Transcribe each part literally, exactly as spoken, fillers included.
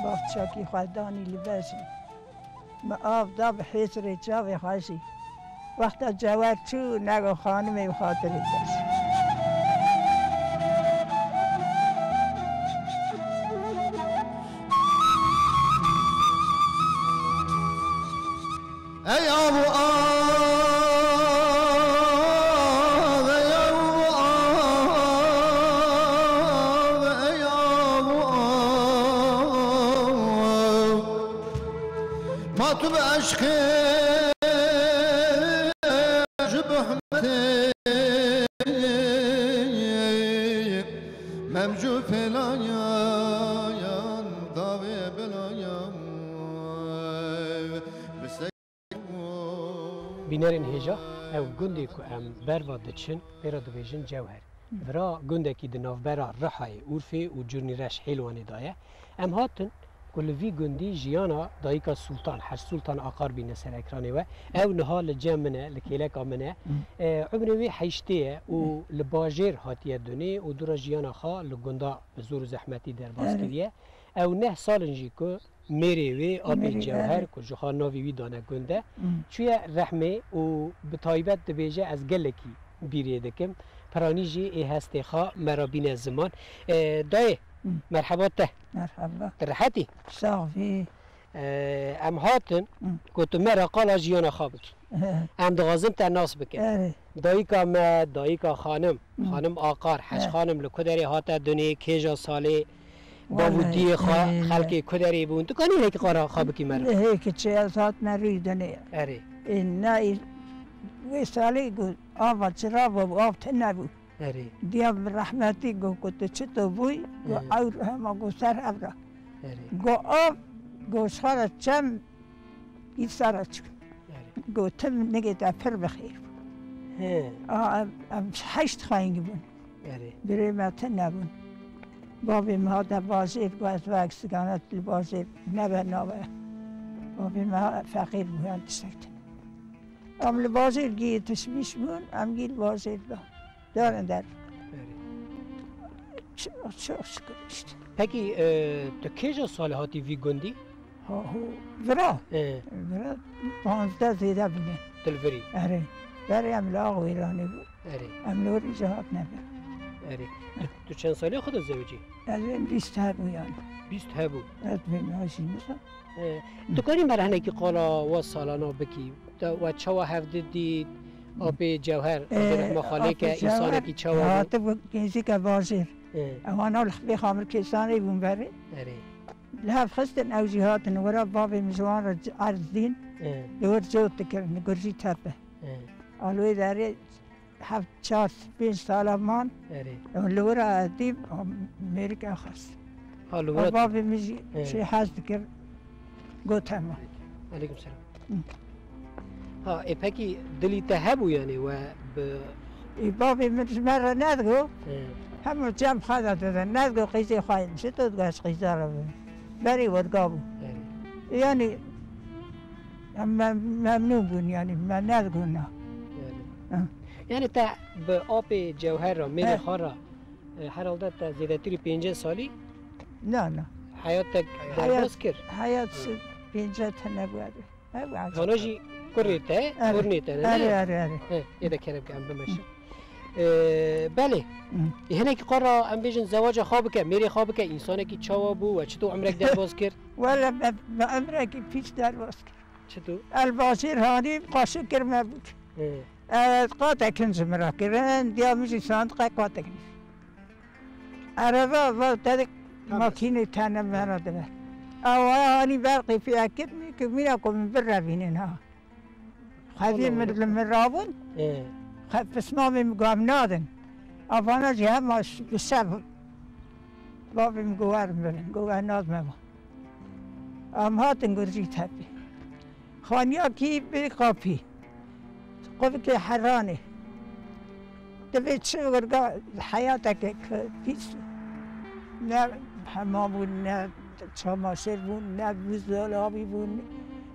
Baxçakî xwe danî li vejî. Mi av da bi hêzrê çavê xwe jî. Wexta Cewer çû, nego xanimê bi xatirê te jî. Ey av û av, ey av û av, ey av û av. Ma tu bi eşqê ji bi hurmetê, mem ju fêlayan davê belayan. Bi se- Bînerên hêja, ew gundê ku em berva diçin, pê re dibêjin Cewher. Vira gundekî di navbera Rihayê, Urfê û Cûrnîreş Hêlwanê de ye. Em hatin ku li vî gundî jiyana dayika Sultan, Hec Sultan Aqar bîne ser ekranê we. Ew niha li cem min e, li kêleka min e. Hı. E, umrê wê heştê ye û Hı. li bajêr hatiye dunê û dûra jiyana xwe li gunda bi zor û zehmetî derbas Evet. kiriye. Ew neh sal in jî ku mêrê wê, apê Mêrê, Cewher, evet. ku ji xwe navê wî dane gund e, Hmm. çûye rehmê û bi taybet dibêje, ez gelekî bîrê dikim. Piranî jî ê hestê xwe me re bîne ziman. E, dayê, Hmm. merheba te. Merheba. Tu rehetî? Sax bî. E, em hatin Hmm. ku tu me re qala jiyana xwe bikî. Em dixwazin te nas bikin. Erê. Dayika me, dayika xanim, Hmm. xanim Aqar, Hec He. xanim li ku derê hate dunê, kêja salê, bav û Wele, diyê xwe, e, xelkê ku derê bûn. Tu kanî hinekî qala xwe bikî me re? Hê kiçê ez hatime rûyê dunê. Erê. Ê, nayê, wê salê got, ava çira bû, av tune bû. Erê. Diya bi rehmetî got, ku tu çito bûyî? Got, Erê. ewr hema got ser hev re. Erê. Got, av, got, ji xwe re çem, îsara çû. Erê. Got, tim nigê te pir bi xêr bû. He. A, em, em heşt xweyngî bûn. Erê. Birê me tune bûn. Bavê me hate bajêr, got, ez vek sigane li bajêr nebe nabe. Bavê me feqîr bû, yan tiştek tune. Em li bajêr gî tişmîş bûn, em gî li bajêr de. Derin der. Erê. Çok, çok şükür işte. Pekî, e, tu kêja salê hatî vî gundî? Ha, ho, vira. E. Vira panzdeh zêde bûne. Tu li virî? Erê. Berê em li Axwêranê bû. Erê. Em li wir îca hatine vir. Erê. Tu, tu çend salê xwe de zewicî? Ez ê bîst hebû yani. Bîst hebû? Ez bê mejî nisa. E, tu karî me re hinekî qala we salana bikî? Te, we çawa hev didît? Apê Cewher, Ê, Abdurrahman Xalêke, apê Cewher însanekî çawa bû? Hatibû nêzîka bajêr. Ê. Ewana li xibê Xamirkêsanê bûn berê. Erê. Li hev xistin ew jî hatin wira bavê min ji wan re c-, erz dîn. Ê. Li wir cot dikirin, li Gurjî Tepe. Ê. A li wê derê heft, çar, pênc sala man. Erê. Ew li wira dîm, mêrik axist. Ha, li wira. Bavê min jî Ê. Şey hez dikir. Got hema. Aleyküm selam. Hı. Ha, e, pekî dilî te hebû yani we bi Ê, bavê min ji me re nedigo. Ê. Hemû cem xwe de dide. Nedigo qîzê xwe ye. Ji to digo ez qîza re bim. Berî we diga bû. Erê. Yani em mem-, memnûn bûn yani. Me nedigo na. Erê. Hı. Yani te bi apê Cewher re, mêrê He. xwe re, e, herhalde te zêdetirî pêncî salî Na, na. Heyat te Heyat, derbas kir? Heyat si-, Pênce tene bû ev. Ev Hana jî kurê te, Erê. Tornê te ne? Erê, erê, erê. He, ê de kerem ke em bimeşin. Ee, belê. Hı. E, hinekî qor ra em bêjin zewaca xwe bike, mêrê xwe bike, însanekî çawa bû we çito umrek derbas kir? Wele me, me umrekî pîç derbas kir. Çito? El bajêr hanî xweşik kir me bûk. He. Ez qatek hin ji min re kirin, diya min jî sandiqek qatek. Erebe va te Tamam. makînê tene me re dibe. Ew hanî berqê pê ekirî ku mîna ku min birevînin ha. Xwedî min li min rabûn. Ê. Xwe pismamê min got em nadin. Avana jî hema ş-, bi şev bavê min got werin birin. Got ez nadime va. Em hatin gurcî tepî. Xaniya kî bê qapî. Quvikê heranê. Divê çi wirga heyateke pîs. Ne hema bûn, ne çamaşêr bûn, ne buzdolabî bûn.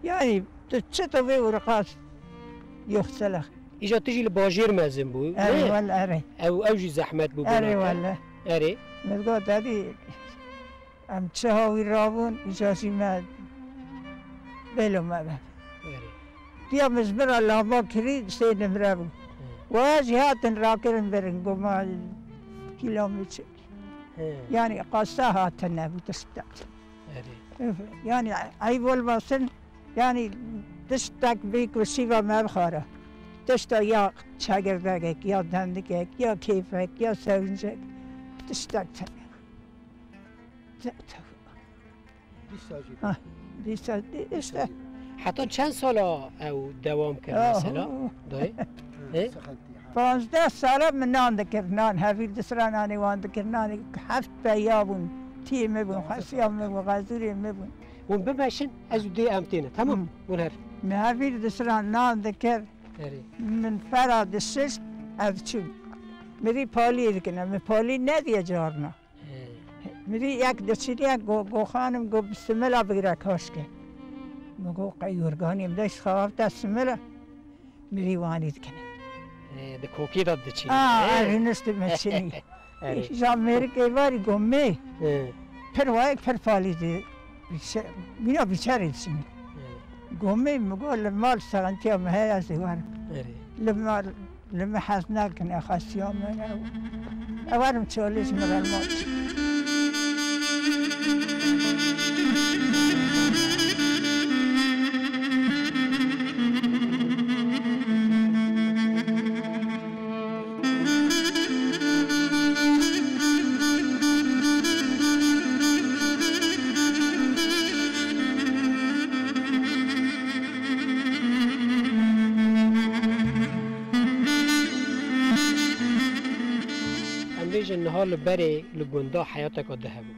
Yanî tu çi tu vê wirqa yoxsela. Îja tu jî li bajêr mezin bû, Erê ne? wele erê. Ew, ew jî zehmet bû Erê bona te. wele. Erê. Min got, Dadî, Em çi hawî rabûn, îca jî me bêlo me be. Erê. Diya min ji min re lamba kirî, sê nimre bû. Hı. Wa jî hatin rakirin birin, goma kîlomî çi. Hı. Yani qasa hatin nebû tiştek. Erê. Yanî eyb olmasın, yani tiştek bî ku şîva me bixwara. Tişta ya çegirdekek, ya dendikek, ya kêfek, ya sewincek, tiştek tene. Te-, te-, Bîst sal jî. Ha, bîst sal, işte. Heta çend sala ew dewam kir Ha, mesela? ha. Dayê? He? He? Panzdeh sala min nan dikir, nan, hevîr di sira nanê wan dikir, nanê heft peya bûn, tîyê me bûn, xesiya me bûn, xezûrê me bûn. Hûn bimeşin, ez û dê em têne. Tamam? Hı. Hûn her. Min hevîr di sira nan dikir, Erê. min fera dişişt, ev çû. Mirî paliyê dikine, min palî nediye carna. He. Mirî yek diçîne go, go xanim go bi simila bigire kaşke. Min go qey yorganî min de xewa te simila. Mirî wanî dikine. He, di kokê de diçîne. Aa, He. erê nişti me çinî. Erê. Ja mêrik êvarî go mê. He. Pir wayek pir palî di. Bîçe-, mîna bîçerê diçinî. He. Go mê min go li mal sexintiya min heye ez ê werim. Erê. Li mal Li min hez nakin, ez xesiya min e. Ew werim çolê ji min re li mal. Em bêjin niha li berê li gunda heyateka di hebû.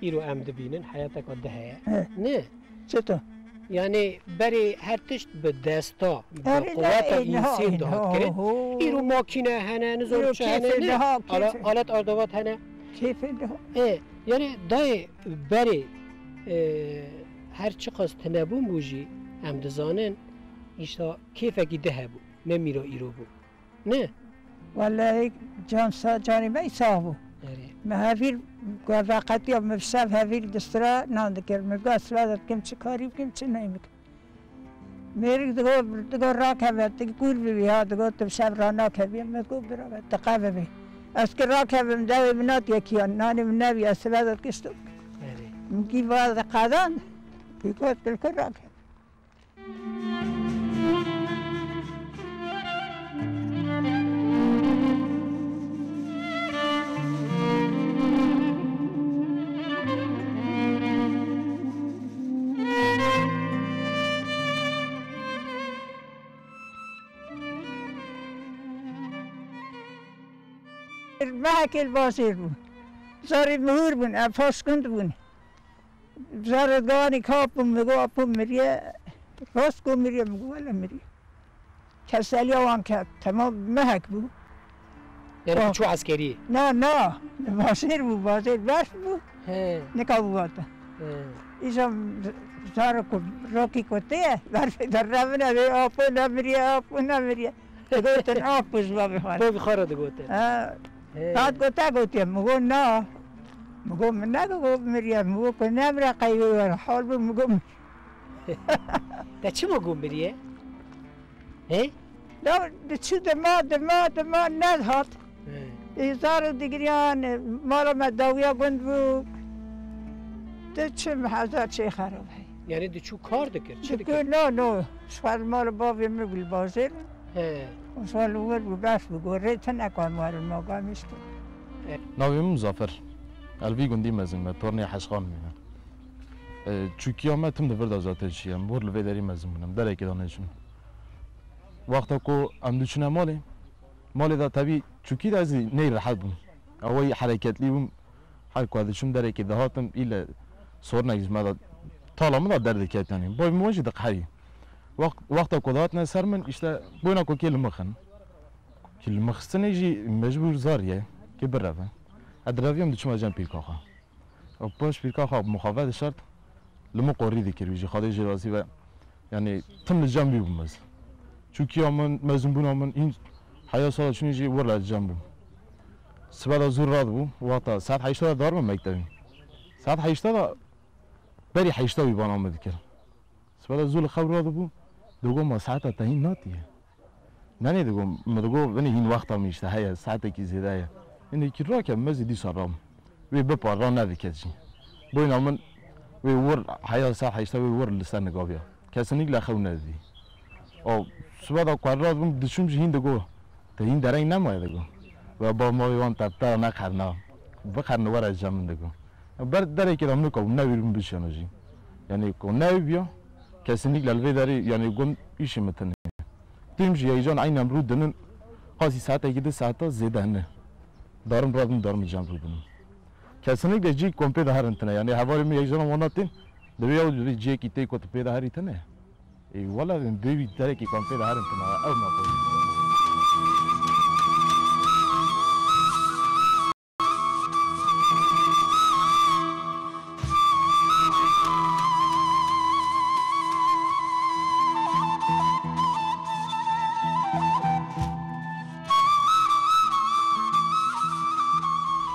Îro em dibînin heyateka di heye. He. Ne? Çito? Yani berê her tişt bi desta, bi Erê, ne, quweta ê, niha, însên ê, dihat niha, kirin. ho. Îro makîne hene, nizam Îro çi hene, kêfê ne? niha, Ala-, kêfê. alet ardavat hene. Kêfê niha. E, yani dayê berê, e, her çiqas tinebûn bû jî, em dizanin, îşta kêfekî di hebû, ne mîra îro bû. Ne? Wellahî can sa-, canê me sax bû. Erê. Me hevîr, ku veqetiya min bi şev hevîr distira nan dikir. Min got, "Sibe de dikim, çi karî bikim, çi neyê bikim." Mêrik digo, digo rakeve, tu kûr bibî ha, digo tu bi şev ranakevî. Min got, "Birave, tu qe bibî." Ez ki rakevim, dewê min hat yekiyan, nanê min nebî, ez sibe de dikiştim. Erê. Min kî va de qedan, kî got, "Dilku rake." Mehekê li bajêr bûn. Zarê mihûr bûn, ev paşkund bûn. Zarê ganî kap bûn, min got, "Apo miriye." Rast got miriye, min got, "Wele miriye." Keseliya wan ket, temam mehek bû. Yani Oh. tu çû eskeriyê? Na, na, li bajêr bû, bajêr berf bû. He. Nika bû hate. He. Îja zarê ku rokî kutiye, berfê derrevine vê, "Apo nemiriye, apo nemiriye." Digotin, "Apo ji bavê xwe." Bavê xwe re digotin. Ha. He. Hat gote gotiye, min got, "Na." Min got, "Min negot miriye." Min got, "Ku nemire qey wê were hal bû." Min got, Te çima got miriye? He? Ya diçû dima, dima, dima nedihat. He. Êzar û digiriyan, mala me dawiya gund bû. Diçû hezar çê xerab hey. Yani diçû kar dikir, çi dikir? Diçû, no, no. Ji xwe li mal bavê min bû li bajêr. He. Ji xwe li wir bû, bes bû, gorê tune ku em werin maga miştin. He. Navê min Muzaffer. Ez li vî gundî mezin me, tornê Heşxan me. E, çûkiya me tim di vir de zaten çi ye. Em wir li vê derî mezin bûn, em derekê de neçûn. Wexta ku em diçûne malê, malê de tevî çûkî de ez ney rehet bûm. Ew ey hereketlî bûm, her ku ez diçûm derekê dihatim, île sorinek ji me de, tala min de derdiketiyanî. Boy min jî diqehirî. Wext-, wexta ku dihatine ser min, îşte boyna ku kê li min xin. Kê li min xistinê jî mecbûr zar ye, kê bireve. Ez direviyam diçûme cem pîrka xwe. Û paş pîrka xwe muxave dişart, li min qorî dikir, wî jî Xwedê jê razî be. Yani tim li cem wî bûm ez. Çûkiya min, mezinbûna min, hîn heya sala çûnî jî wir li cem bûm. Sibe de zû radibû, wexta saet heşta de darbe mektebî. Saet heşta de berî heşta wî bana min dikir. Sibe de zû li xew radibû, digot ma saeta te hîn natiye. Nenê digot, min digot, binê hîn wexta min îşte heye, saetekî zêde ye. Hinekî rake, me zî dîsa ram. Wê bipar ra nediket jî. Boyna min wê wir heya saet heşta wê wir li ser nigaviya. Kesinlikle xew nedidî. O sibe de ku ez radibûm, diçûm jî hîn digot, te hîn dereng nemaye digot. We ba ma wê wan te te neqerna. Bixerne were cem min digot. Ber derekê de min got, newî min bişiyane jî. Yani ku newî biya, kesinlikle li vê derê, yani gund îşê min tune. Tim jî heyecan eynen rû dinin, qasî saetekî di saeta zêde hene. Darim radin, darim cem rû dinin. Kesinlikle cî kompê de herin tine. Yani hevalê min heyecan wana tên, divê ew divê ciyekî tê ku tu pê de herî tine. Ê, wela vê wî derekî kompê de herin tine. Ew me xwe.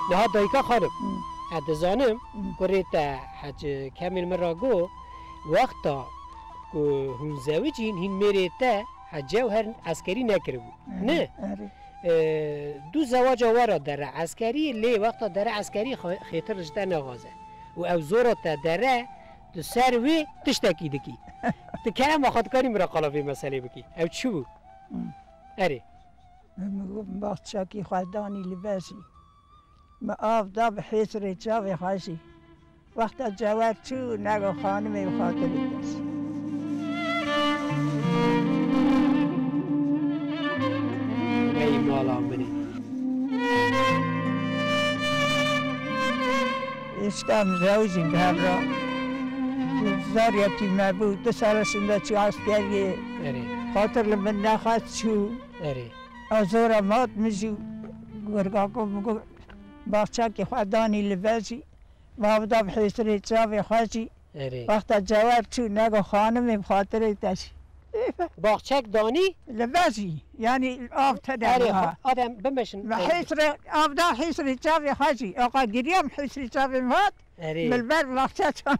Niha dayika xanim, Hmm. ez dizanim Hmm. kurê te Hec Kemîl min ra got, wexta ku hûn zewicîn hîn mêrê te Hec Cewher eskerî nekiribû. Erê, Ne? erê. E, du zewaca we ra dere eskerî, lê wexta dere eskerî xwe-, xêtir ji te nexwaze. Û ew zora te dere, tu ser wê tiştekî dikî. Tu kerema xwe dikarî min re qala vê meselê bikî. Ew çi bû? Hmm. Erê. Min got, baxçakî xwe danî li vejî. Min av da bi hêsirê çavê xwe jî. Wexta Cewer çû, nego xanimê bi xatirê te. Ey mala min ê. Êşka em zewicîn bi hev re. Zariyetî me bû, du sala şûnde çû eskeriyê. Erê. Xatir li min nexwest çû. Erê. Ez zora mat min jî, girgako min got, baxçakê xwe danî li vejî. Mavda bi hêsirê çavê xwe jî. Erê. Wexta Cewer çû, nego xanimê bi xatirê te jî. Baxçek danî? Li vejî. Yanî av tede Erê, niha. Xwe-, adem bimeşin. Ve hêsirê, avda hêsirê çavê xwe jî. Aqa giriyam hêsirê çavê min hat. Erê. Min li ber baxçe çand.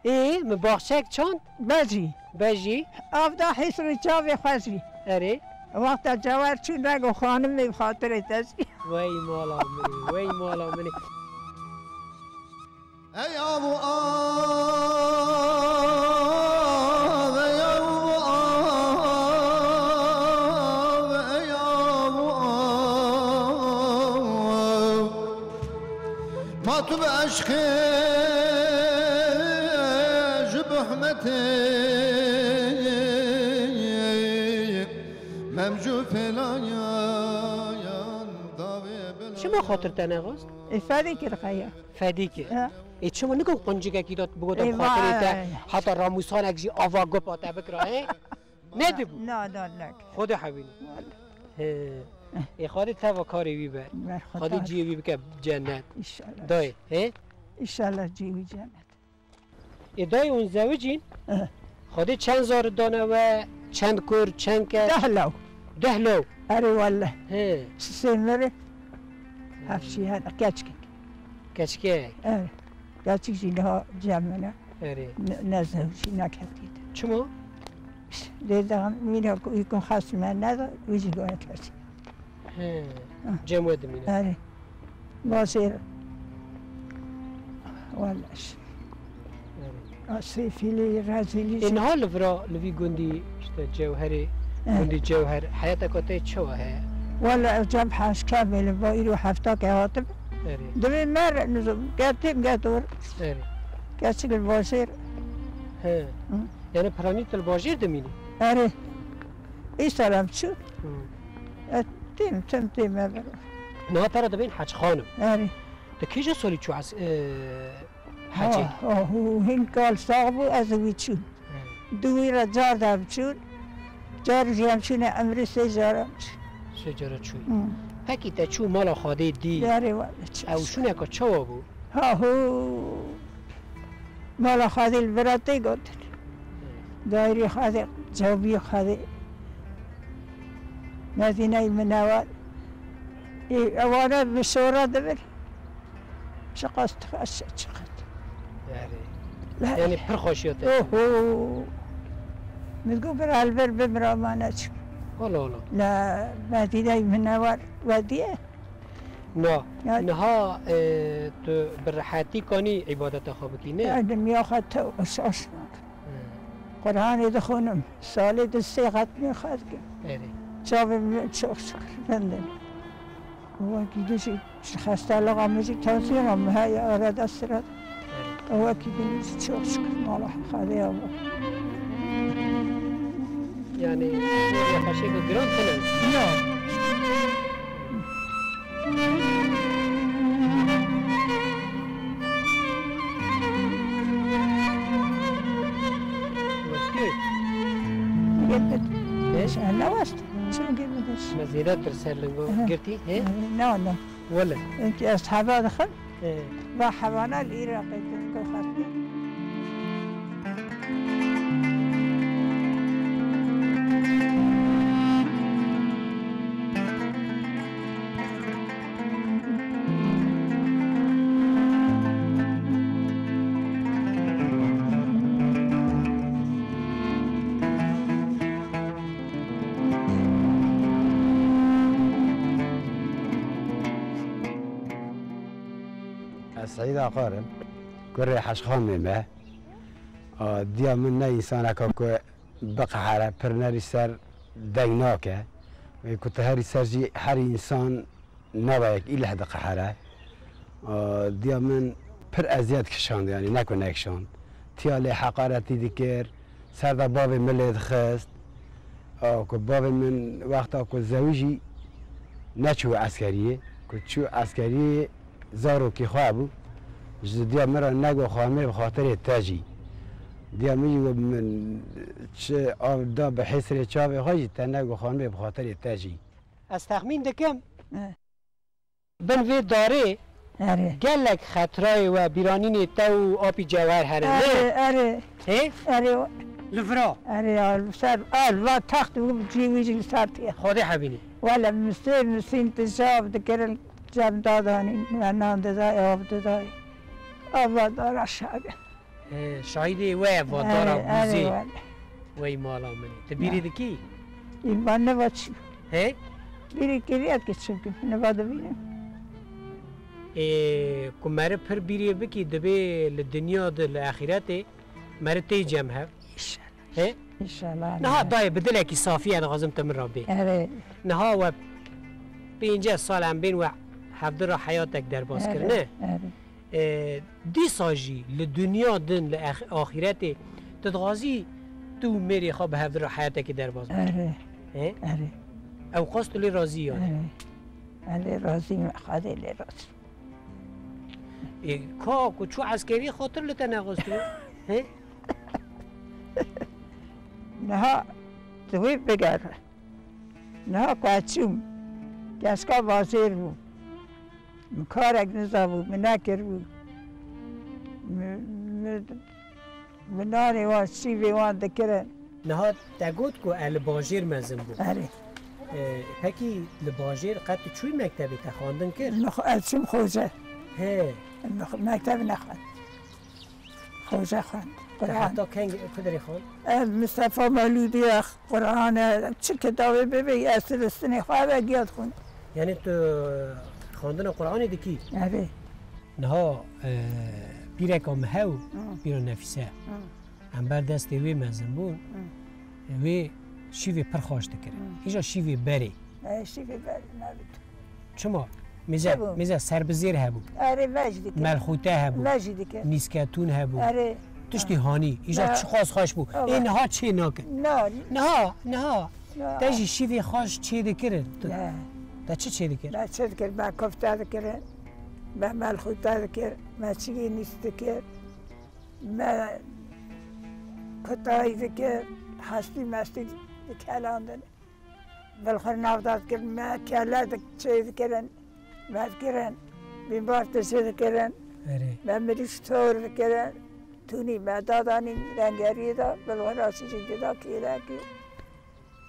Ê, min baxçek çand? Bejî. Bejî. Avda hêsirê çavê xwe jî. Erê. Wexta Cewer çû, nego xanimê bi xatirê te jî. Wey mala min ê, wey mala min ê. Ey av û av, ey av û av, ey av û av. Ma tu bi eşqê ji bi hurmetê memcû fêlayan davê bila. Çima xatir te nexwest? Ê, fedî kir qeya. Fedî kir. Ha. Ê, çima nigot quncikekî de bigot em Ê, xatirê te vay. Heta ramûsanek jî ava gopa te bikira, he? Nedibû. Na, na, nek. Xwedê hewînî. He. Ê, Xwedê teva karê wî be. Ber Xwedê Xwedê. Ciyê wî bike cennet. Înşallah. Dayê, he? Înşallah ciyê wî cennet. Ê, dayê hûn zewicîn? Eh. Xwedê çend zar dane we, çend kur, çend kes? Deh law. Deh law? Erê welle. He. Sisê mirî. Hepsî hene, keçkek. Keçkek. Evet. Keçik jî niha cem min e. Erê. Ne, ne zewjî, ne ketî. Çima? Lê de mîna ku î ku xas me ne da, wî jî goya kesî. He. Ah. Cem we dimîne. Erê. Bazêr. Walaş. Erê. A sefîlî, rezîlî. E, niha li vira, li vî gundî, işte, Cewherê, Eh. gundî Cewher, heyateka te çawa heye? Wala ev cem haşka bê li ba îro hefta ke hatim. Erê. Divê me re nizam, getim getor. Erê. Kesik li bazêr. He. Hı. Yani piranî tu li bajêr dimînî? Erê. Îsal em çû. Hı. E, têm, tim têm me ver. Niha te re dibên Hec Xanim. Erê. Tu kîja salî çû ez, e, Hecê? Ha, ha, hû, hîn kal sax bû, ez wî çûm. Erê. Di wî re car de em çûn. Car jî em çûne emrê sê car em çûn. Sê cara çûyî. Hı. Pekî te çû mala Xwedê dî. Erê wele çû. Ew şûneka çawa bû? Ha, hû. Mala Xwedê li vira tê gotin. Daîrê Xwedê, cawbî Xwedê. Medîneyê Minewar. Ê, ewana bi şora dibir. Çiqas dixweş, çiqas. Erê. La- Yani pir xweşiya te. Oho. Min got, "Bir elber bimira ma neçû." Ola, ola. La Medîneyê Minewar wediye. Na, Ya- niha, e, tu bi rehetî kanî îbadeta xwe bikî, ne? Ya dinya xwe te şaş nakim. Hı. Qur'anê dixwînim, salê di sê xetmê xwe dikim. Erê. Çavê min çok şükür rindin. Wekî din jî ji xestalixa min jî tansiyona min heye arada sira. Erê. Wekî din jî çok şükür mala Xwedê ya. Yani, nexweşiyeke giran tune? Yok. Westî? Girtin. He? Sen ne west? Çin girtin. Me zêdetir ser lingo Aha. girtî, he? Aha, no, no. Wele. Eke ez heva dixin, He. va hevana li Iraqê ku xastî. Ez Seîd Aqar im, kurê Heşxanê me. A, diya min ne însaneka ku biqehere, pir nerî ser deng nake. Wê ku tu herî ser jî herî însan nabe yek îleh diqehere. A, diya min pir eziyet kişand, yani ne ku nekişand. Tiya lê heqaretî dikir, ser de bavê min lê dixist. A, ku bavê min wexta ku zewî jî neçû eskeriyê, ku çû eskeriyê zarokî xwe bû. Ji diya min re nego xanimê bi xatirê te jî. Diya min jî got, min çi av da bi hêsirê çavê xwe jî, te nego xanimê bi xatirê te jî. Ez texmîn dikim, Eh. bin vê darê Erê. gelek xetirayê we bîranînê te û apî Cewher here, ne? Erê, erê. Hê? Erê. Li vira. Erê ya, li ser, a, li va text û cî wî jî li ser tê. Xwedê hebînî. Wele misê misîn tişav dikirin, cem dadanîn, we nan didayê, av didayê. Ava dara şabi. He, şahidê we ye, vadara Erê, erê, bûzê. wele. Wey mala min. Tu bîrê Ya. dikî? Î, ma neva çi? He? Bîrê kiriye ki çi bikim, neva dibînim. Ê, ku meriv pir bîrê bikî, dibê li dinya de, li axîretê meriv tê cem hev. Înşallah. He? Înşallah. Niha dayê bi dilekî safî ez dixwazim tu min re bê. Erê. Niha we pênceh sal em bên we hevdira heyatek derbas Erê, kirine. erê. E, dîsa jî li dinya din, li ex-, axîretê, tu dixwazî tu û mêrê xwe bi hevdira heyatekê derbas bikî? Erê. He? Erê. Ew qas tu lê razî yani? Erê. Ez lê razî me, Xwedê lê razî. E, ka ku çû eskerî xatir li te nexwestiye? He? Niha tu wê bigere. Niha ku ez çûm, keska bazêr bû. Min karek nizabû, min nekiribû. Min, min, min nanê wan, şîvê wan dikirin. Niha te got ku e li bajêr mezin bû. Erê. E, pekî li bajêr qet tu çûyî mektebê, te xwendin kir? Min xwe, ez çûm Xoce. He. Min xwe, mekteb nexwend. Roja xwend. Te Quran. Heta keng ku derê xwend? Ev Mistefa Mewlûdî ye, Quran e, çi kitabê bibê, ez Filistinê xwe ve giya dixwin. Yanî tu xwendina Quranê dikî? Erê. Niha, e, pîreka me hew, Hı. pîra Nefîse. Hı. Em ber destê wê mezin bûn. Hı. Wê şîvê pir xweş dikirin. Hı. Îja şîvê berê. E, şîvê berê nebit. Çima? Mêze, Çi bû? Mêze serbizêr hebû. Erê, me jî dikir. Melxûte hebû. Me jî dikir. Nîsketûn hebû. Erê. Tiştî Ha. hanî. Îja Ha. çiqas xweş bû. Ama Ê niha çê nakin. Na. Niha, niha. Na. Te jî şîvê xweş çê dikirin. Tu, Ne. te çi çê dikir? Me çi dikir? Me kofte dikirin. Me melxûte dikir. Me çigî nîs dikir. Me kutayî dikir. Hestî mestî dikelandin. Bil xwe navda dikirin, me kele dik-, çê dikirin, me dikirin, bîmbar tiştê dikirin, Erê. me mirîş tor dikirin, tûnî me dadanî rengeriyê de, bil xwe raşî jî dida kêlekî,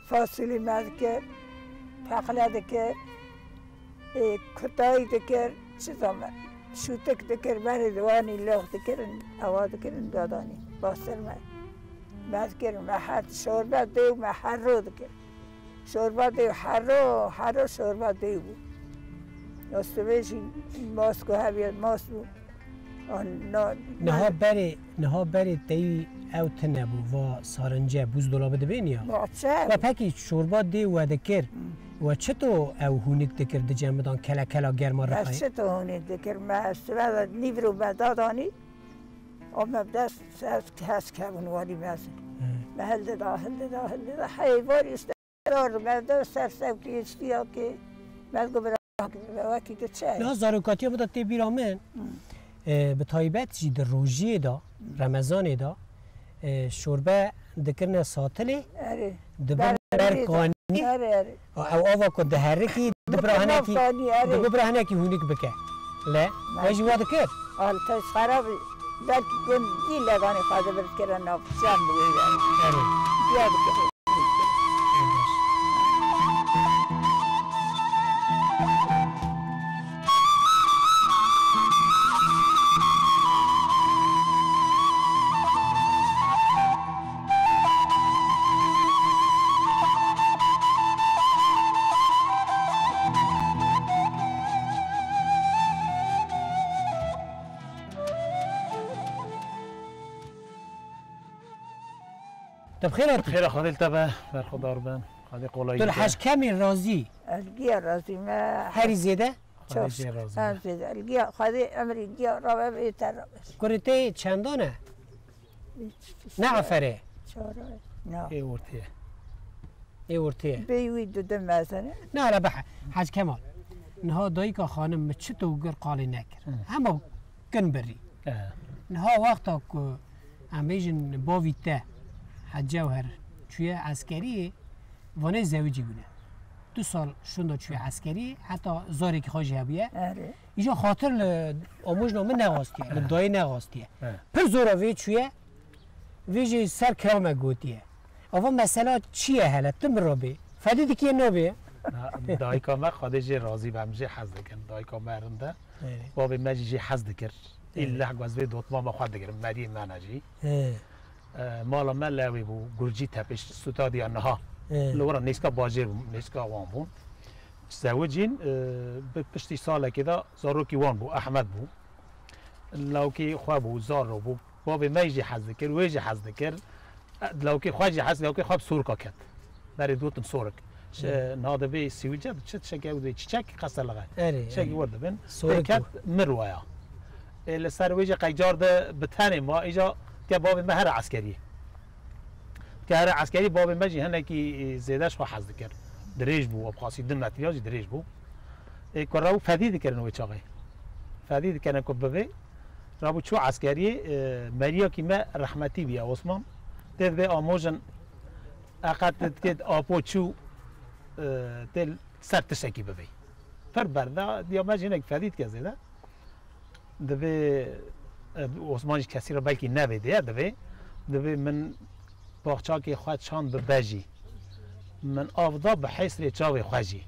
fasulî me dikir, peqle dikir, ê, kutayî dikir, çi zame, şûtik dikir, berê diwanî lox dikirin, ewa dikirin dadanî, bastir me. Me dikirin, me her şorbe dê û me her ro dikirin. Şorba dê û hero, hero şorba dê bû. Ya sibê jî mas ku hebiye mas bû. An na, Niha na berê, niha berê teyî ew tine bû, va sarince, buzdolabı dibên ya. Bahçe. Ve pekî şorba dê we dikir, Hı. we çito ew hûnik dikir, di cemidan kele kela germa Bes rixayê? Çito hûnik dikir, me sibe de nîvro me dadanî, o me dest ses kes kevin walî mezin. Hı. Me hildida, hildida, hildida, hey, var işte. Zor me de ser sewtî hiştiya ki me gu bira wekî ki çe. Niha zarokatiya min de tê bîra min, Hı. e, bi taybet jî di rojiyê de, Remezanê de, e, şorbe dikirine satilê, Erê. dibirine Ber-, ber kanî. Erê, erê. Ew ava ku diherikî, dibira Nav hinekî, kanî, erê. dibibira hinekî hûnik bike. Le, Belkî. we jî wa dikir? Al, te xerab, belkî gund dî leganê xwe dibir dikire nav, çem bû. Erê. Diya dikir. Te bi xêr hatî. Xêra Xwedê li te be, berxwedar be. Xwedê qolayî bide. Tu li Hec Kemî razî? Ez giya razî me. Herî zêde? Xwedê jê razî be. Em zêde. Li giya Xwedê emrî giya rabe bê te rabe. Kurê te çendan e? Ne efere? Çar e. Na. Ê ortê ye. Ê ortê ye. Bê wî du du mezin e. Na, hele be Hec Kemal. Niha dayika xanim min çito gir qalê nekir. Hı. Hema kin birî. He. Niha wexta ku em bêjin bavî te Hec Cewher çûye eskeriyê, vanê zewicî bûne. Du sal şûnda çûye eskeriyê, heta zarêkî xwe jî hebûye. Erê. Îja xatir li amojna min nexastiye, li He. dayê nexastiye. He. Pir zora vê çûye, vê jî ser kira me gotiye. Ava mesela çi ye hele, tu min re bê. Fedî dikê nabê. Na, dayika me Xwedê jê razî be, em jê hez dikin. Dayika me rind e. Erê. Bavê me jî jê hez dikir. Erê. Îlleh ku ez vê dotmama xwe digirim, meriyê me ne jî. He. E, mala me lewê bû, Gurcî Tepe, stadiya niha. He. Li wira nêzîka bajêr bû, nêzîka wan bû. Zewicîn, e, bi piştî salekê de zarokî wan bû, Ehmed bû. Lawkî xwe bû, zaro bû. Bavê me jî hez dikir, wê jî hez dikir. E, lawkê xwe jî hez, lawkê xwe bi sorika ket. Berê digotin sorik. Ş-, Hı. niha dibê siwîce, çi tiştekî ew dibê çiçek, qeselixe. Erê, Çiçekî erê. wir dibin. Sorik Tê ket bû. mir waya. Ê, li ser wê jî qey car de bi tenê ma, îja ke bavê me here eskeriyê. Ke here eskerî bavê me jî hinekî, ê, zêde ji xwe hez dikir. Dirêj bû, we bi xasî du metriya jî dirêj bû. Ê, ku rew fedî dikirin wê çaxê. Fedî dikirin ku bivê. Rabû çû eskeriyê, e, meriyakî me rehmetî bûye Osman. Tê dibê amojin, eqet dikê apo çû, e, tê ser tiştekî bivê. Pir berda, diya me jî hinek fedî dike zêde. Dibê, e, Osman jî kesî re belkî nevê diye, dibê, dibê min baxçakê xwe çand bi bejî. Min av da bi hêsrê çavê xwe jî.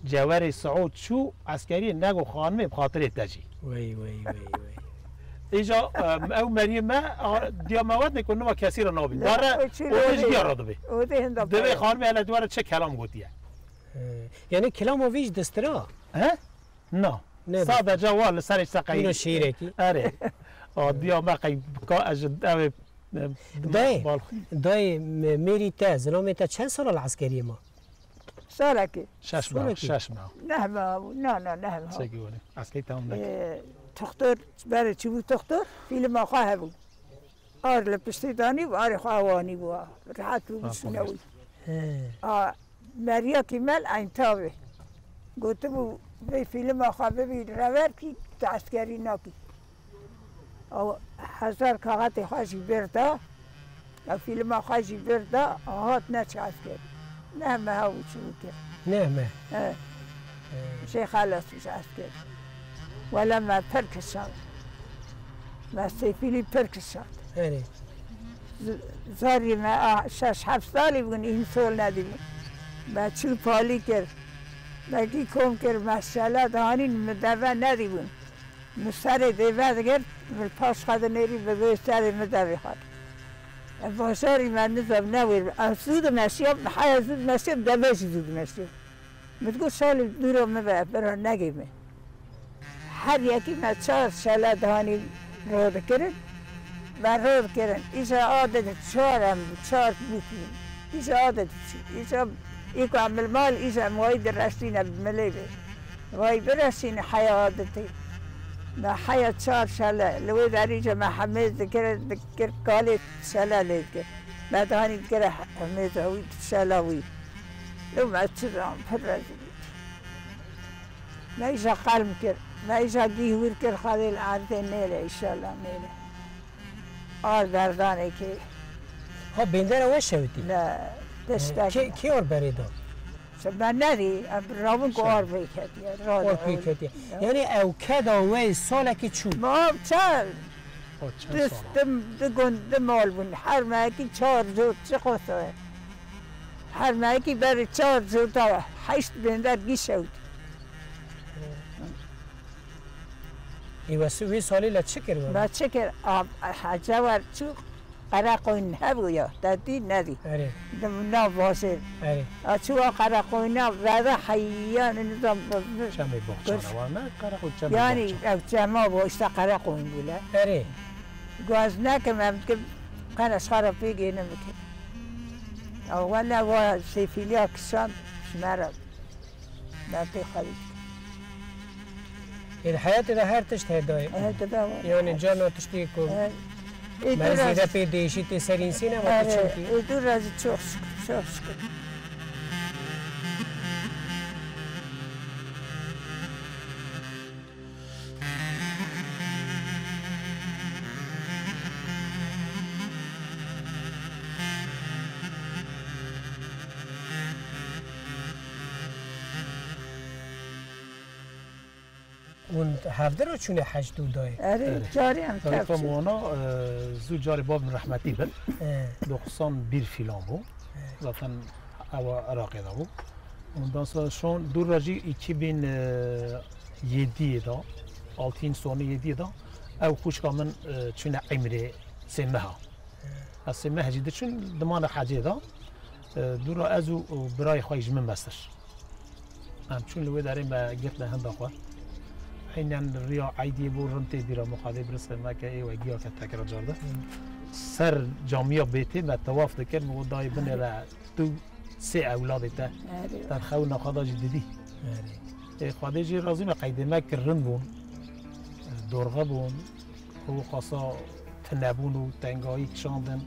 Cewerê Siûd çû eskeriyê, nego xanimê bi xatirê te jî. Wey, wey, wey, wey. Îja, e, ew meriyê me, a, diya me wetne ku niva kesî re nabî. Ne, dare, o çi o lê diya re dibê. O dê hinda Divê pere. Xanimê hele dû re çi kelam gotiye. He. Yani kelama vî ji destira? He? Na. Ne Sadece wa li ser seqey. Bîno şiîrekî. Erê. A, diya me qey ka ez ji ew ê, e, Dayê, bal- dayê me-, mêrî te, zilamê te çend sala li eskeriyê ma? Salekê. Şeş meha, Salekê. Şeş meha. Neh meha bû. Na, na, neh meha. Çekî welê. Eskey tamam ne. Ee, Doktor, berê çi bû doktor? Fîlma xwe hebû. Ar li piştî danî bû, arê xwe ewanî bû. Rehet bû, Ha, bişûne tamam. Wî. He. A, meriyakî me li Eyntabê. Gotibû, vê fîlma xwe bibî reverkî, tu eskerî nakî. Ew hezar kaxetê xwe jî bir da, ew fîlma xwe jî bir da, hat neçe esker. Neh meha û çi û kir. Neh meh. He. He. Jê xelas bû ji esker. Wele me pir kişand. Me sêfîlî pir kişand. Erê. Z-, zarî me a şeş heft salî bûn, însol nedîbûn. Me çil palî kir. Me kî kom kir, me şele danîn, mi deve nedîbûn. Min serê dê vedigirt, min paş xwe dinêrî bi vê serê min devê xwe. E, bajarî me nizam newêr. Ez zû dimeşiyam, heya zû dimeşiyam, deve jî zû dimeşiyam. Min digot, "Şalî dûra min ve, bira negê min." Her yekî me çar şele dihanî rodikirin. Me rodikirin. Îja adet çar em, çar bûkî. Îja adet çi? Îja îku em li mal, îja em wayî direştîne bi milê ve. Vay bireşîne heya adetê. Me heya çar şele, li wê derî ce me hemêz dikir, dikir kalê şele lê dikir. Me dihanî dikir hemêz wî şela wî. Lê me çi zan, pir rezîl. Me îja qelm kir, me îja gîh wir kir, Xwedê li erdê nêle, îşallah nêle. Ar berdanekê. Ha, bêndera we şewitî? Ne, He, tiştek. Kê, kê ar berê da? Ji me nerî, em rabûn ku Şer. Ar pê ketiye, Ar pê ketiye. Ya. Yani ew keda we salekî çû? Ma çar. O çend Du, sala? du, du gund, du mal bûn. Her mehekî çar cot çi qosa. Her mehekî berê çar cota heşt bênder gî şewt. Ê wesî wê salî le çi kir we? Me çi kir? A, hece wer çû, qereqoyîn hebû ya, te dî nedî. Erê. Di nav bajêr. Erê. A çû a qereqoyîna veda heyyan nizam. Çemê baxçana wan ne, qereqoyîn çemê Yani baxçana. Ev çema bû, işte qereqoyîn bû le. Erê. Guaz nekim em dikim, qene şara pê gênim bikim. A wele wa sêfîliya kisan ji me re. Bertê xwe dît. Ê, di heyatê de her tişt heye dayê. Heye, dibe wa. Yani cana tiştê ku Heye. Ê, me dû re zêde pê değişî tê ser însîne, ma tu Heye, çimkî? Ê, dû re zî çok şükür, çok şükür. Hûn hevdir û çûne hec dû dayê? Erê, Erê. Carê em Tayfa tevçin. Mona, e, zû carê bav min rehmetî bin. He. Doksan bir filan bû. He. Zaten ewa Iraqê de bû. Ondan sonra şon dû re jî iki bin yedi de, altı sonî yedi de, ew xwişka min, e, çûne Îmrê sê meha. Ez sê meh jî diçûn, dimane hecê de, e, dû re ez û, û birayê xwe ji min mestir. Em çûn li wê derê me girtine hinda xwe. Eynen riya eydiyê bû, rind tê bîra min, Xwedê birisê me ke ê we giya ke tekrar car de. Ser camiya bêtê me tewaf dikir, min got dayê binêre tu sê ewladê te. Erê. Te xewna xwe da jî didî. Erê. Ê, Xwedê jî razî me, qeydê me kir rind bûn. Dorxe bûn. Û xasa tinebûn û tengayî kişandin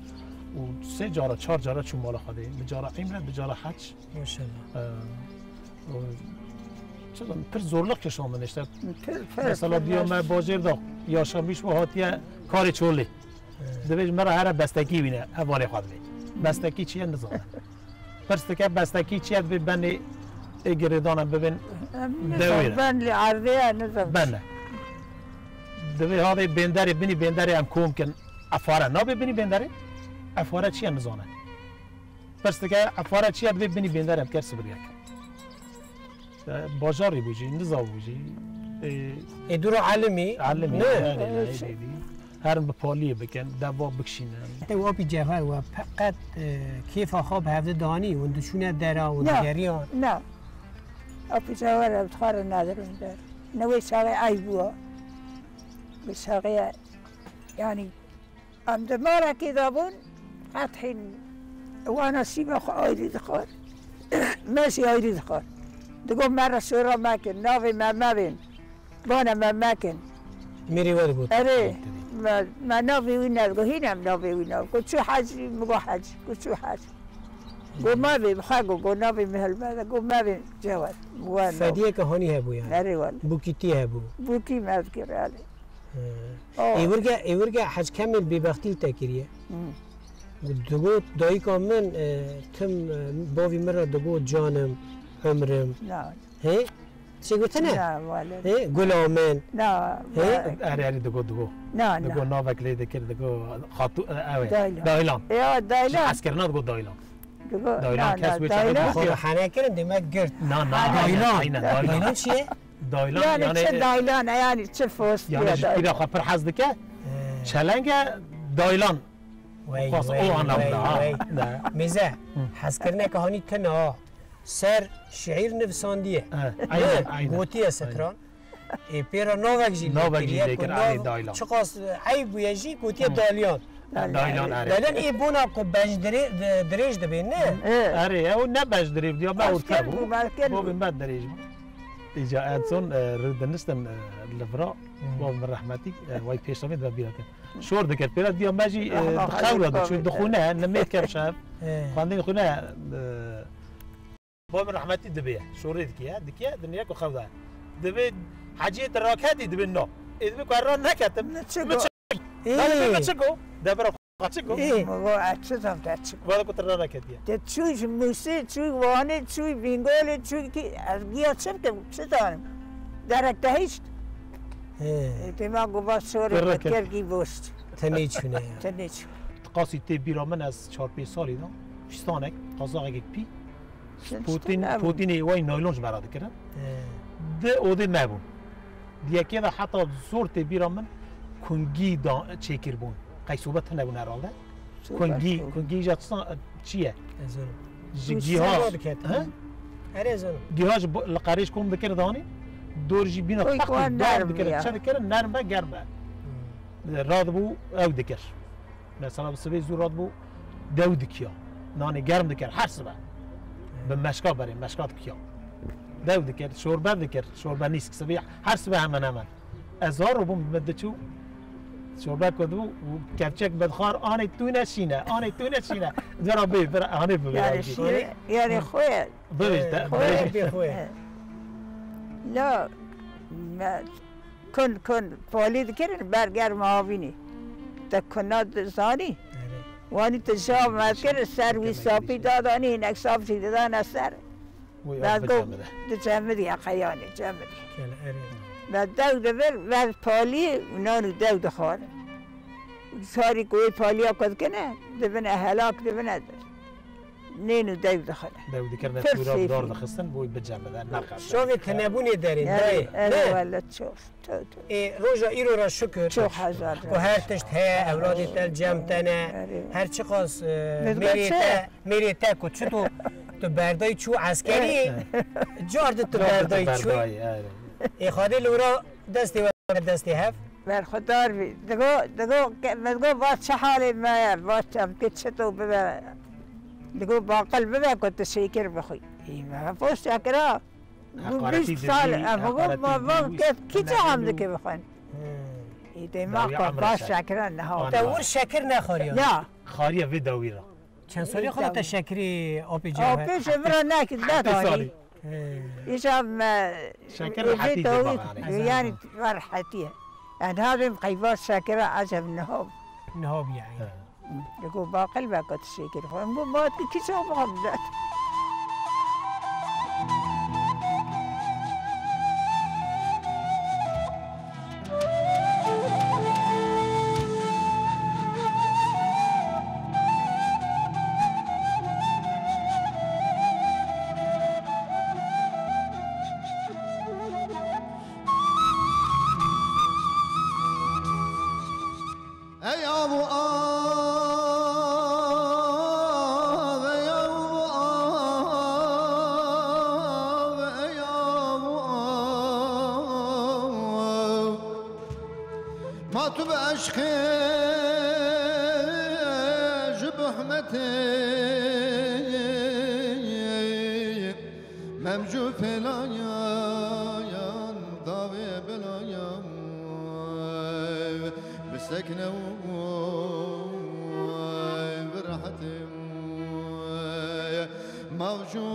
û sê cara, çar cara çû mala Xwedê. Bi cara îmre, bi cara heç. Maşallah. Ee, û çi dikim, pir zorluk kişandin işte. Pir, pir, Mesela pir diyor baş. Me bajêr de yaşamış bu hatiye karê çolê. Evet. Dibêj me re here bestekî wîne, hevalê xwe dibê. Bestekî çi ye nizane. Pirs dike bestekî çi ye, dibê benê ê girêdana bibin Em dewê nizam re. Ben li erdê ye, nizam. Bene. Divê havê bênderê, binî bênderê em kom kin. Efare nabe binî bênderê? Efare çi ye nizane. Pirs dike efare çi ye, divê binî bênderê em ker sibiriyek. E, bajarî bû jî, niza bû jî. E, Ê dûra elimî? Elimî, Ne? yani, Evet. yani, Herin bi paliyê bikin, deva bikişînin. Te wapî cevher we pe-, qet, e, kêfa xwe bi hevde danî, hûn diçûne dera, hûn Na, digeriyan? Na. Apî cevher ev dixwarin nadirin der. Ne wê çaxê eyb bûa. Wê çaxê, yanî, em di marekî de bûn, qet hîn wana sîma xwe ayrî dixwar. Me jî ayrî dixwar. Digot me re şora mekin, navê me mebên. Bana me mekin. Mêrê we digot. Erê, me, me navê wî nedigot, hîn em navê wî nedigot. Ku çû hecî, min got hecî, ku çû hecî. Got mebê, bi xwe got, got navê min hilbede, got mebê cewed. Wen o. Fediyeke hanî hebû yani. Erê wele. Bûkîtî hebû. Bûkî me dikir, erê. He. O. Êwirge, êwirge Hec Kemêl bêbextî li te kiriye. Hı. Digot dayika min, e, tim, e, bavî min re digot canim, umrim. Na. Hê? Çi gotine? Na, wale. Hê? Gula min. Na, Hê? wale. Erê, erê, digo, digo. Na, na. Digo navek lê dikir, digo xatu, e, ew e. Daylan. Daylan. Ya, daylan. Ji eskirina digo daylan. Digo, Daylan na, kes na, wê çaxê daylan. Xwe hene kirin, demek girt. Na, na, Daylan. Aynen, aynen, daylan. Daylan çi ye? Daylan, Yani yani, çi daylan, yani çi fos yani diye ji pîra daylan. Xwe pir hez dike. He. Çelenge daylan. Wey, Xwest wey, o anlamda, wey, ha. Wey. Ne. Mêze, Hı. hezkirineke hanî tune ha. Ser şiîr nivîsandiye. He, Ne? aynen, aynen. Gotiye Aynen. Stran. Ê, pê re navek jî Navek jî lêkiriye lêkir, ku erê, nav Daylan. Çiqas eyb bûye jî gotiye Hı. Dalyan. Daylan, erê. Dalyan ê bona ku bej dirê-, di-, dirêj dibe, ne? Hı. Erê, ew ne bej dirêj diya, me Başka orta bû. bu, belki Bo bu. bin me dirêj bû. Îca Edson, e, rû dinistin, e, li vira, Hı. bo min rehmetî, e, way pêşemê dibe bîra kir. Şor dikir. Pêra diya me jî, e, Rahma di xewra de, xalê çû dixwîne, nimêt kevşev. He. Xwendin xwîne, e, Bo min rehmetî dibê, şorê dikê, dikê, dinêre ku xew de. Dibê heciyê te raketî, dibê no. Ê dibê ku ez ra neketim. Ne çi Min go? çi Ê. Dibê min çi go? De bira xwe çi go? Ê. Min go, ez çi zam te çi go? Vada ku te ra neketiye. Te çû ji Mûsê, çû Wanê, çû Bîngolê, çû kî, ez giya çi bikim, çi zanim? Derek te hişt. Ê. Ê, dema go va şorê Te te reket. ker gî boşt. Te nêçûne ya. Te nêçû. Qasî tê bîra min ez çar pênc salî de, fistanek, qazaxekek pî, Şişt Potîn, nebûn. Potînê way naylon ji me re dikirin. He. Di odê me bûn. Di yekê de heta zor tê bîra min kungî da, çêkir bûn. Qey sobe tune bûn herhalde. Sobe Kungî, bûn. Kungî ja çi, çi ye? Ez zanim. Ji Kungî giha. sobe diket. He? Erê zanim. Giha ji bo-, li qerêj kom dikir danî. Dor jî bîna Oy, text wan dar nerm dikirin. ya. Çi dikirin? Nerm be, germ be. Hmm. Radibû ew dikir. Mesela bi sibê zû radibû dew dikiya. Nanê germ dikir, her sibe. Bi meşka berê, meşka dikiya. Dew dikir, şorbe dikir, şorbe nîsk sibê, her sibe hemen hemen. Ez zar bûm, min diçû, şorbe ku dibû, û kevçek min dixwar, anê tune şîne, anê tune şîne. Vera bê, vera, anê bibê Yani ya. şîne, yani xwe. Bibê, Ee, te, xwe. bibê. Bê xwe. La, me, Kun, kun, polî dikirin, ber germ havînî. Te kuna dizanî? Erê. Wanî tu şav me kir, ser wî sapî dadanî, hinek sap jî didane ser. Wî Me ev got, bicemide. Dicemidî, heqeyanê, cemidî. Gel, erê. Me dew dibir, ver polî, nan û dew dixwarin. Sarî ku wê polîya ku dikine, dibine helak, dibine. Nên û dew dixwine. Dew dikirine Pir tûra, sêfî. dar dixistin, bo bicemide, neqe. Şovê tenebûnê derê, Yani, dayê. erê Ne? wele çok. To, to. Ê, roja îro ra şukir. Çok hazar. Ku her tişt heye, ewladê te li cem te ne. Erê. Her çiqas, e, Nizmet mêrê çi? te, mêrê te ku çi tu, tu berdayî çû eskerî, car di tu Car di tu berdayî çû. berdayî, erê. Ê, Xwedê li wira destê we destê hev. Berxwedar bî. Digo, digo, ke-, min digo, va çi halê me ye, va çi, em kê çito bibe. Digo, baqil bibe ku tu şêkir bixwî. Î me, va şekira. Bû Heqaretî bîst sal, dibî, em digo, heqaretî ma, va dibî, kes, kî çi hem dike bixwin. Hmm. Î dê ma Dawiya ku, emre va şer. şekira niha. Te wir şekir nexwariya? Ya. Xariye vê dawî ra. Çend salî xwe te şekirî apê cem Apê ji min re nekir, Hetê nedanî. salî. He. Îja me Şekir êzê rehetî dawî, dê bana, yani. yani, rehetî ye. Yani, ha bêm qeyva şekira ecem niha. Niha bî yani. He. Digo baqil be ku tu şekir xwe. Em got, ma tu kî çawa bixwe bidet? Ma tu bi eşqê ji bi hurmetê, mem ju pêlayan davê belayan, bi sekne û bi rehetê, ma ju